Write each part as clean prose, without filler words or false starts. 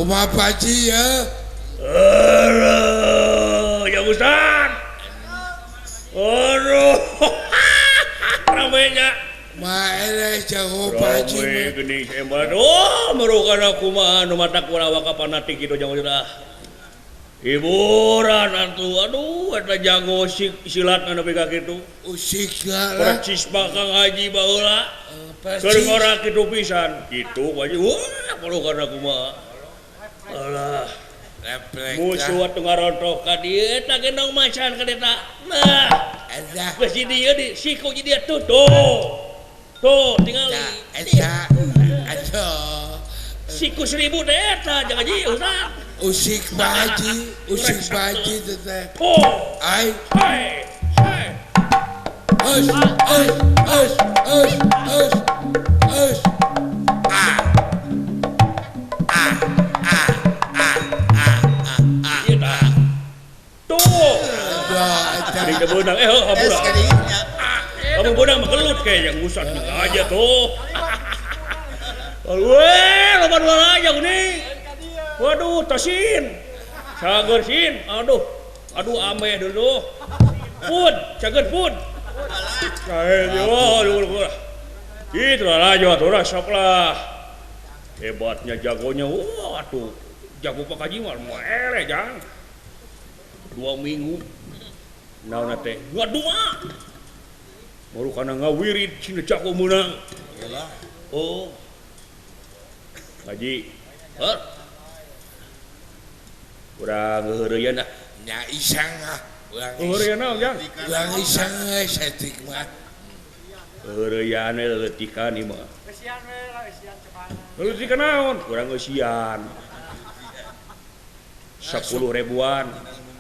Kumaha Pak Haji ya? Aduh, ya Ustaz. Aduh. Ramenya. Maeleh jago Pak Haji. Rame geuning emban. Oh, merukan kumaha nu matak kulawa ka panatik kitu jang Ustaz. Hiburan atuh. Aduh, eta jago silat nepi ka kitu. Usik lah. Percis Pak Kang Haji baheula. Keur ngora kitu pisan. Kitu Pak Haji. Wah, merukan kumaha. Alah. Musuh atuh ngarontok ka dieu eta gendong macan ka dieu ta. Nah, eta geus di dieu di siku di dieu tuh. Tuh. Tuh tinggal eta aduh. Siku 1000 teh eta jangan haji Ustaz. Usik Pak Haji, usik Pak Haji teh. Oh. Ai. Hai. Hai. Us us us us us us. Ah. Ah. Ah. Ah. Ah. Ah. Tuh. Jadi kebeunang hampura. Kamu beunang mah gelut kayak yang usah aja tuh. Weh, loba dua aja geuning. Waduh, tosin. Cager sin. Aduh. Aduh ameh dulu. Pun, cager pun. Aduh. Itu lah aja tuh sok lah. Hebatnya jagonya. Wah, tuh. Jago Pak Haji mah moal eleh jang. 2 minggu. Naon teh? Ngadua. Baru kana ngawirid cina jago meunang. Oh. Haji. Heuh. Urang ngeuheureun ah. Nya isang ah. Urang ngeuheureun naon jang? Urang isang we saeutik mah. Heureuyaan we leuletikan ieu mah. Eusian we lah, eusian cepat. Leuletikan naon? Urang eusian. 10 ribuan.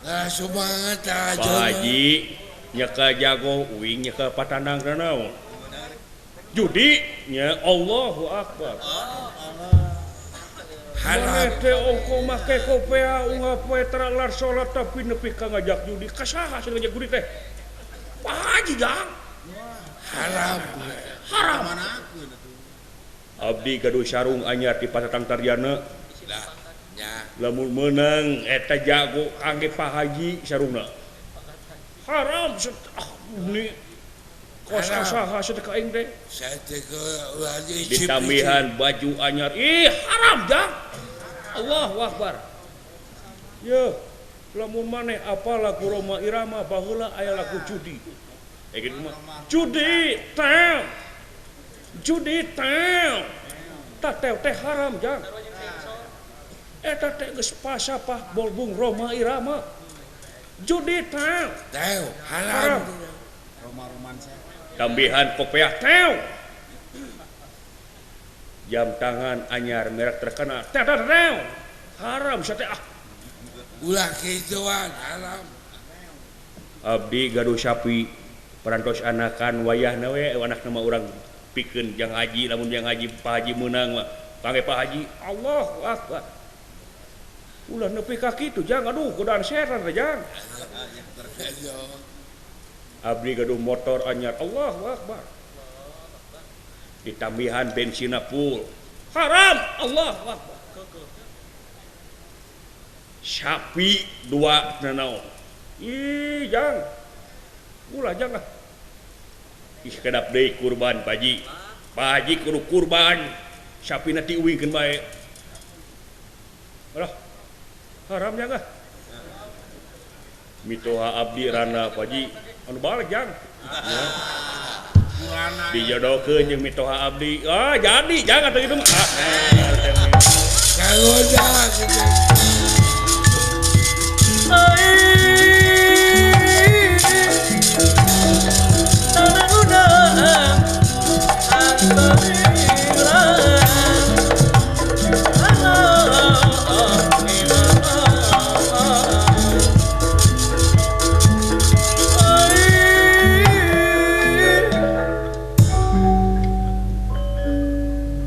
Nah, semangat aja. Pak Haji nyeka jago uing nyeka patandang naon. Judi nya Allahu Akbar. Haram teh ongko make kopea unggal poe teralar salat tapi nepi ka ngajak judi. Ka saha sing ngajak judi teh? Pak Haji jang. Haram. Haram. Abdi gaduh sarung anyar di Patatang Tarjana. Lamun meunang eta jago kangge Pak Haji sarungna. Haram ni kos saha sedekah aing teh. Ditambihan baju anyar. Ih, haram jang. Allahu Akbar. Yeuh, lamun maneh apa lagu Roma Irama baheula aya lagu judi. Kitu mah. Judi teu. Judi teu. Tah teu teh haram jang. Eta teh geus pasapah bolbung Roma Irama. Judi teu. Teu haram. Roma romansa. Tambihan kopiah teu. Jam tangan anyar merek terkenal. Teu teu teu. Haram sate ah. Ulah kituan haram. Abdi gaduh sapi parantos anakan wayahna we anakna mah urang pikeun jang haji lamun jang haji Pak Haji meunang mah kangge Pak Haji Allahu Akbar. Ulah nepi ka kitu jang aduh godaan setan teh jang. Abdi gaduh motor anyar Allahu Akbar. Ditambihan bensinna full. Haram Allahu Akbar. Sapi 2 nanaon. Ih jang. Ulah jang ah. Ih kedap deui kurban Pak Haji. Pak Haji kudu kurban. Sapina diuwingkeun bae. Alah. Haram jang ah. Mitoha abdi rana Pak Haji anu balik jang. Ya. Dijodohkeun jeung mitoha abdi. Ah jadi jang atuh kitu mah. Kagoda kitu.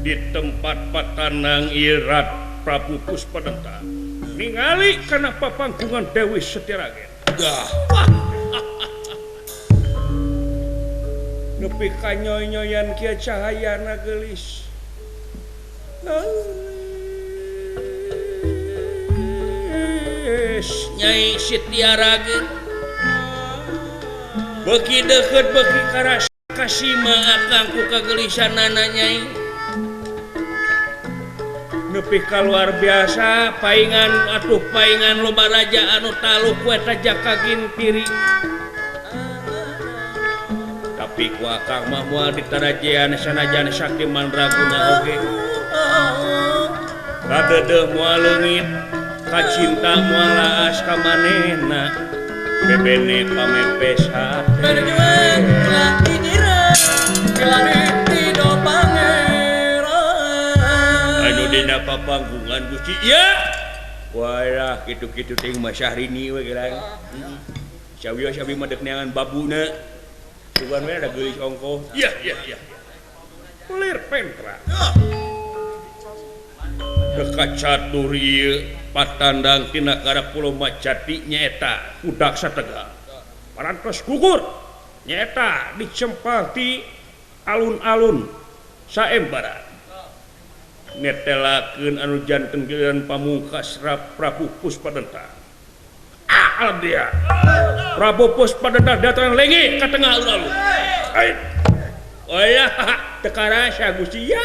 Di tempat patanang Irat Prabu Puspadenta ningali kana papanggungan Dewi Setiaragen. Dah. Nepi ka nyoy-nyoyan kieu cahayana geulis. Nyai Sitiara ge beuki deukeut beuki karasa kasima akang ku kagelisanana Nyai. Nepi ka luar biasa paingan atuh paingan loba raja anu taluk ku eta Jaka Gintiri. Tapi ku akang mah moal ditarajean sanajan sakti mandraguna oge. Kadeudeuh moal leungit, kacinta moal laas ka manehna. Bebene pamepes hate. Berjuang laki nyirah, tido pangeran. Anu dina papanggungan Gusti ieu. Walah kitu-kitu teh mah Syahrini we geurang. Sawios abi mah deuk neangan babuna. Sugan we da geulis ongkoh. Iya iya iya. Lir pentra. Dekat catur ieu patandang tina gara Pulau Macati nyaeta budak sategal. Parantos gugur nyaeta dicempal di alun-alun saembara. Netelakeun anu janten giliran pamungkas Prabu Puspadenta. Ah dia. Prabu Puspadenta datang lagi ka tengah alun-alun. Oh ya, teu karasa Gusti ya.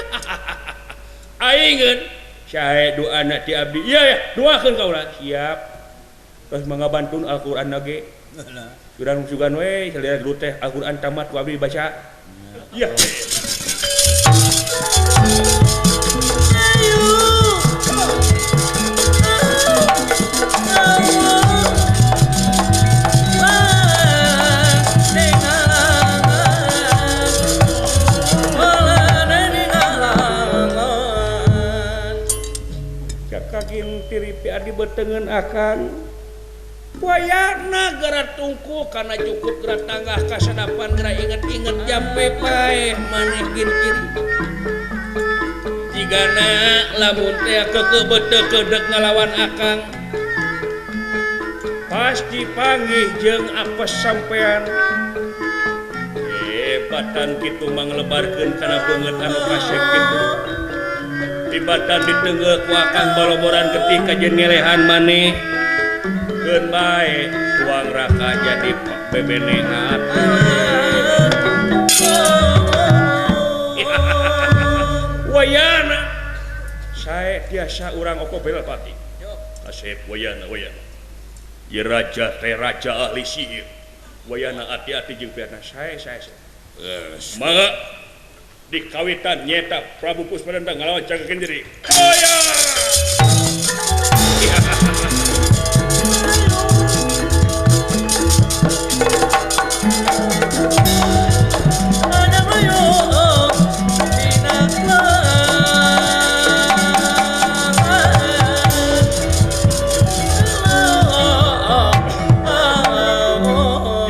Aingeun sae doana ti abdi. Iya ya, doakeun ka urang. Siap. Terus mangga bantun Al-Qur'an ge. Urang sugan we salira dulu teh Al-Qur'an tamat ku abdi baca. Iya. Gintiri pi betengen akan wayana gara tungku karena cukup gerak tanggah kasadapan gerak inget-inget jampe paeh maneh gintiri jigana lamun teh keukeuh beteu keudek ngalawan akang pasti panggih jeung apes sampean hebatan kitu manglebarkeun kana beungeut anu kasep kitu tibatan ditenggel ku akang baloboran ketika jeung ngelehan maneh keun bae tuang raka jadi bebene hati. Wayana sae tiasa urang oko Belapati kasep wayana wayana ieu raja teh raja ahli sihir wayana ati-ati jeung piana sae sae mangga di kawitan nyeta Prabu Puspadenta ngalawan Jaka Gintiri. Oh ya.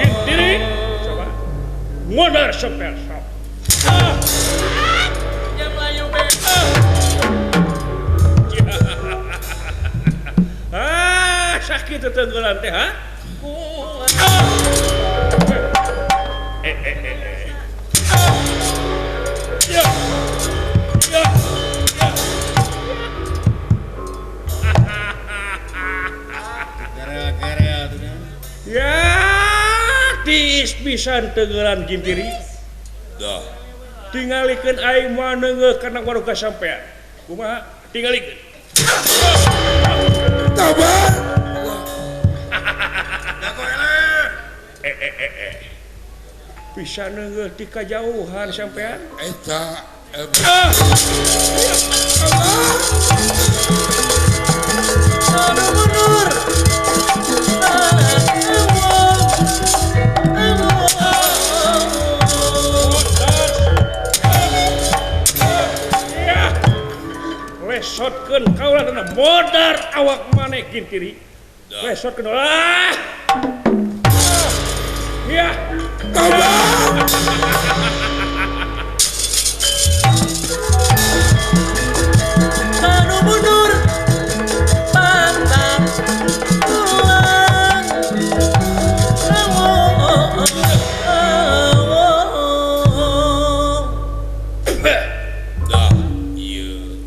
Gintiri coba ngodar sampean. Sakit tetenggelan teh ha? Ya. Ya. Ya. Gara-gara tuh. Ya, tiis pisan tenggelan Gintiri. Dah. Tingalikeun aing moal neungeuh kana waruga sampean. Kumaha? Tingalikeun. Tabah. Bisa neungeuh ti kajauhan sampean eta mundur. Ya. Lesotkeun kaula teh modar awak maneh Gintiri. Lesotkeun ah. Ya. Anu mundur pantang tulang. Dah ieu.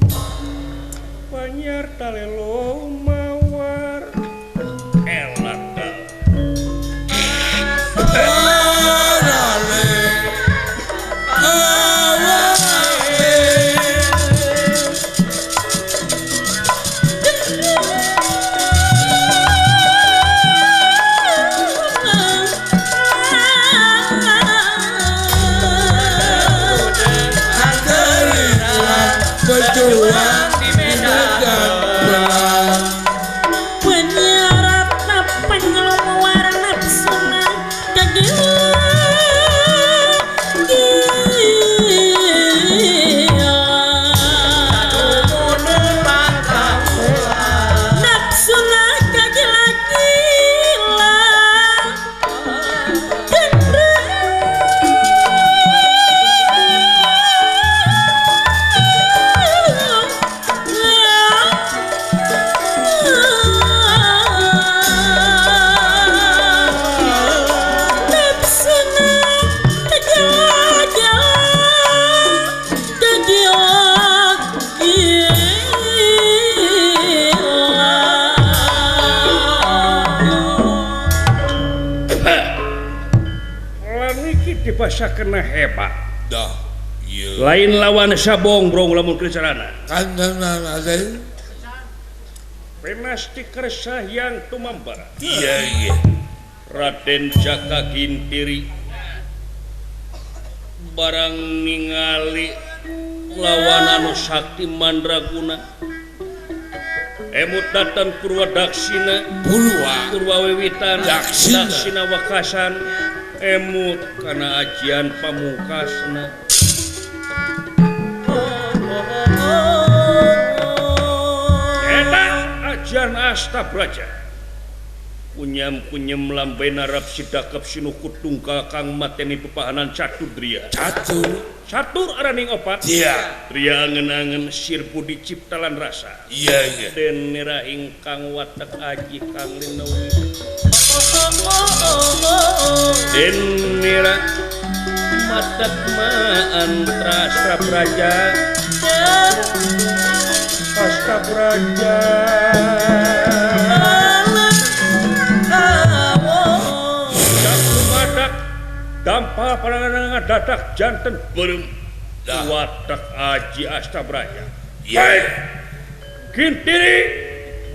Panyar talelo mawar. Berjuang di medan perang. Penyarat pengeluar nafsu kagila. Dibasa kena hebat. Dah, iya. Lain lawan sabongrong lamun kercarana. Penasti kersah yang tumambara. Iya, iya. Raden Jaka Gintiri barang ningali lawan anu sakti mandraguna. Emut datang Purwa Daksina, Purwa Wiwitan, Daksina Wakasan. Emut kana ajian pamungkasna. Eta ajian Asta Braja. Kunyam-kunyam lambe narap sidakep sinukut tungkal kang mateni pepahanan Caturdria. Catur araning opat. Iya. Tria angen-angen sir budi cipta lan rasa. Iya, iya. Den nira ingkang watek aji kang linewi. Den nira matek mantra Asta Braja. Asta Braja. Dampa panangan dadak janten beureum watak aji Asta Braja. Iya. Gintiri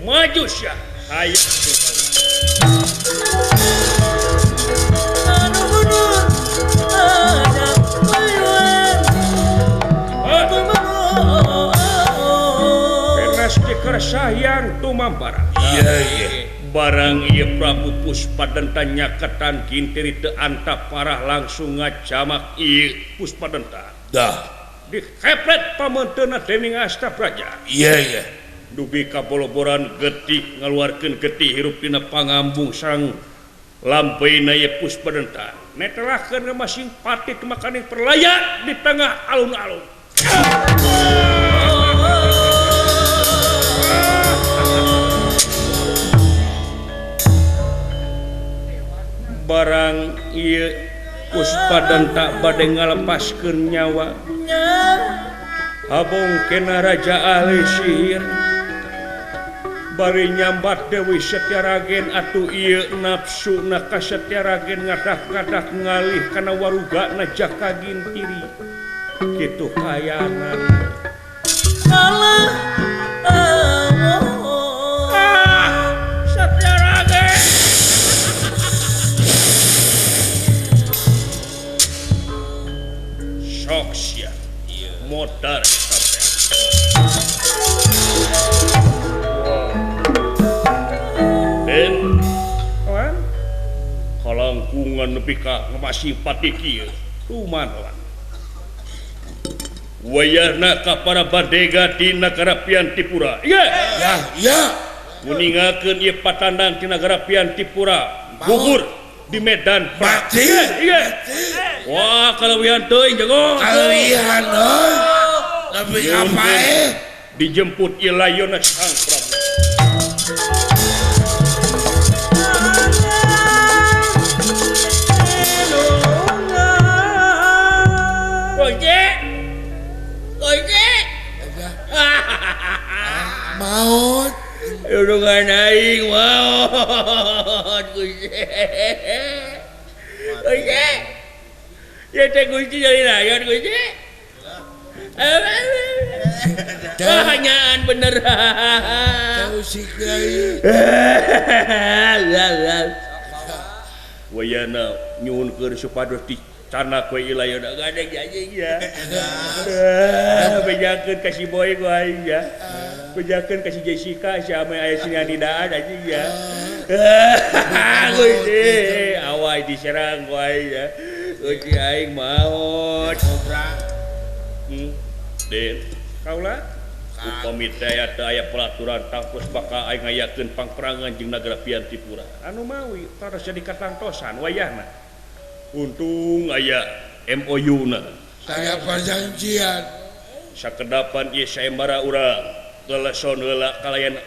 maju sia. Hayu. Penasti kersah yang tumambara. Iya, iya. Barang ieu Prabu Puspadenta nyaketan Gintiri teu antap parah langsung ngajamak ieu Puspadenta. Dah. Dikepret pameunteuna dening Asta Braja. Iya, iya. Dugi ka boloboran getih ngaluarkeun getih hirup dina pangambung sareng lampeuna ieu Puspadenta. Netelahkeun masing pati makaning perlaya di tengah alun-alun. Barang ieu Puspadenta bade ngalepaskeun nyawa. Habong kena raja ahli sihir bari nyambat Dewi Setiaragen atuh ieu nafsuna ka Setiaragen ngadak-ngadak ngalih kana warugana Jaka Gintiri. Kitu kaayana. Allah Setiaragen. Sok sia modar sampean. Den kawan kalangkungan nepi ka ngamasi pati kieu kuman kawan. Wayahna ka para badega di nagara Piantipura. Iya. Ya, ya. Muningakeun ieu patandang di nagara Piantipura gugur di medan perang. Iya. Wah, kaleuwihan teuing jago. Kaleuwihan euy. Tapi apa Dijemput ieu layonna Sang Prabu. Oje. Oje. Maut. Urungan aing maot Gusti. Oje. Ya teh Gusti jadi rayon Gusti. Hanyaan bener. Tahu sih kiai. Wayana nyuhunkeun supados dicanak we ilayona gade anjing ya. Bejakeun ka si Boy ku aing ya. Bejakeun ka si Jessica si ame aya sinianidaan anjing ya. Gusti, awai diserang ku aing ya. Gusti aing maot. Kobra. Den, kaula upami teh aya teu aya peraturan tangtos bakal aing ngayakeun pangperangan jeung nagara Piantipura. Anu mawi taros jadi katangtosan wayahna. Untung aya MOU-na. Aya perjanjian. Sakedapan ieu saembara urang leleson heula kalayan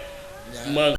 Mang